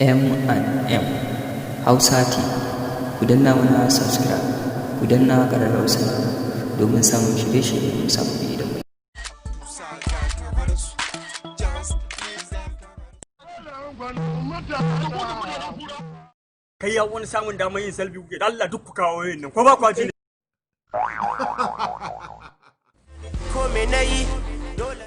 M&M Hausa TV, ku danna mana subscribe, ku danna ƙararrawar sanarwa domin samun shirye-shirye sababbi idan mun Kai ya wani samun damar yin selfie kuke da Allah duk ku kawo yin nan ko ba ku ji ne? Ko me nayi dole.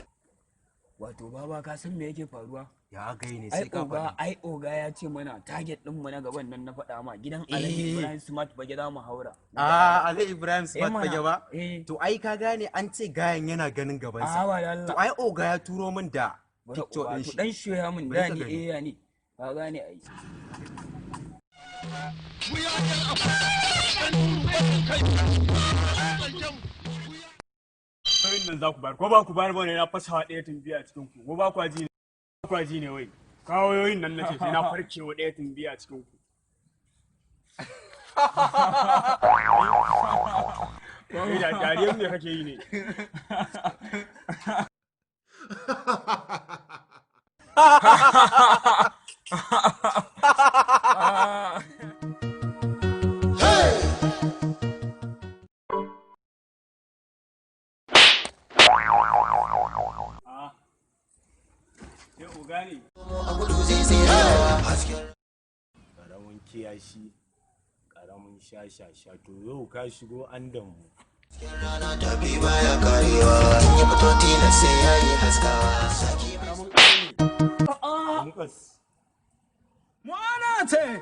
Wato baba, ka san me yake faruwa? Ya gai ne ai sai ka oga faɗi. Ai oga ya ce mana target din mu na gaban nan na faɗa ma gidan Alhaji Ibrahim Smart Bage za mu haura. Ah, Ali Ibrahim Smart mana. Fage ba? Eh. To ai ka gane an ce gayan yana ganin gabansa. A ba da Allah. To ai oga ya turo min da Bari picture uba, din to shi. Dan shoya min Bari da ka ni. gani. Eh, ya ne ka gane ai. Wayoyin nan za ku bayar ko ba ku bayar ba ne na fasawa ɗaya tumbiya a cikin ku ko ba ku ji ne? Ba ku ji ne wai? Kawo wayoyin nan nace sai na farkewa ɗaya tumbiya a cikin ku. Eh, da dariyar me kake yi ne? Ah. Sai oga ne. Karamin kiyashi, karamin shashasha, to yau ka shigo an damu. Mukas. Mwana ce!